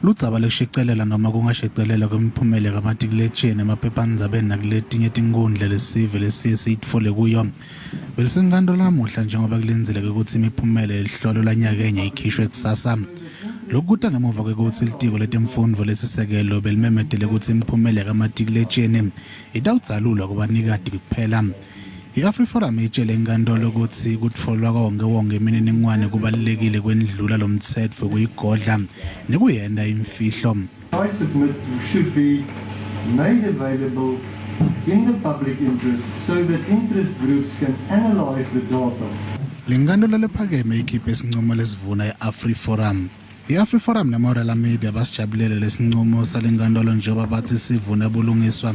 Ludzaba lwekushicilela noma kungashicilelwa kwemiphumela kamatikuletjeni emaphephandzabeni nakuletinye tinkhundla lesive lesiye siyitfole kuyo belisenkantolo namuhla njengoba kulindzeleke kutsi imiphumela yelihlolo lanyakenye ikhishwe kusasa. Lokhu kuta ngemuva kwekutsi Litiko Letemfundvo Lesisekelo belimemetele kutsi imiphumela kamatikuletjeni itawudzalulwa kubanikati kuphela. I-AfriForum itjele inkantolo kutsi kutfolwa kwawonkewonke imininingwane kubalulekile kwendlula lomtsetfo wekuyigodla nekuyenta imfihlo. I submit should be made available in the public interest so that interest groups can analyze the data. Lenkantolo lephakeme ikhiphe isincumo lesivuna i-AfriForum. I-AfriForum neMorela Media basijabulele lesincumo salenkantolo njengoba batsi sivuna bulungiswa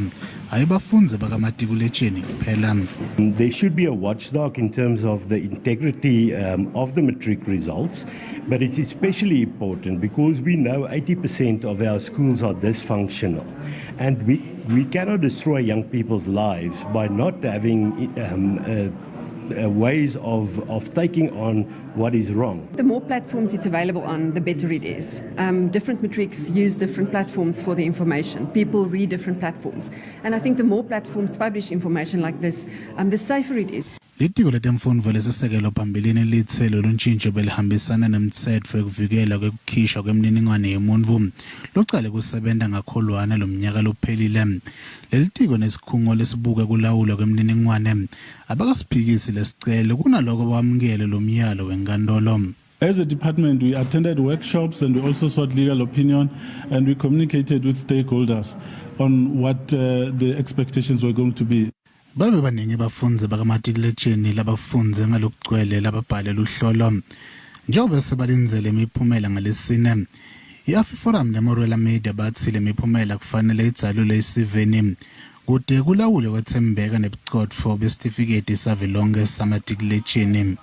hhayi bafundzi bakamatikuletjeni kuphela. There should be a watchdog in terms of the integrity of the matric results, but it's especially important because we know 80% of our schools are dysfunctional, and we cannot destroy young people's lives by not having ways of taking on what is wrong. The more platforms it's available on, the better it is. Different matrics use different platforms for the information. People read different platforms. And I think the more platforms publish information like this, the safer it is. Litiko letemfundvo lesisekelo phambilini litse loluntjintjo belihambisana nemtsetfo wekuvikela kwekukhishwa kwemininingwane yemuntfu locale kusebenta ngaKholwane lomnyaka lophelile. Lelitiko nesikhungo lesibuka kulawulwa kwemininingwane abakasiphikisi lesicelo, kunaloko bamukele lomyalo wenkantolo. As a department, we attended workshops and we also sought legal opinion and we communicated with stakeholders on what the expectations were going to be. Babe baningi bafundzi bakamatikuletjeni labafundze ngalokugcwele lababhale luhlolo njengoba sebalindzele imiphumela ngalesine. I-AfriForum neMorela Media batsi lemiphumela kufanele idzalulwe esiveni kute kulawulwe kwetsembeka nebucotfo besitifiketi savelonkhe samatikuletjeni.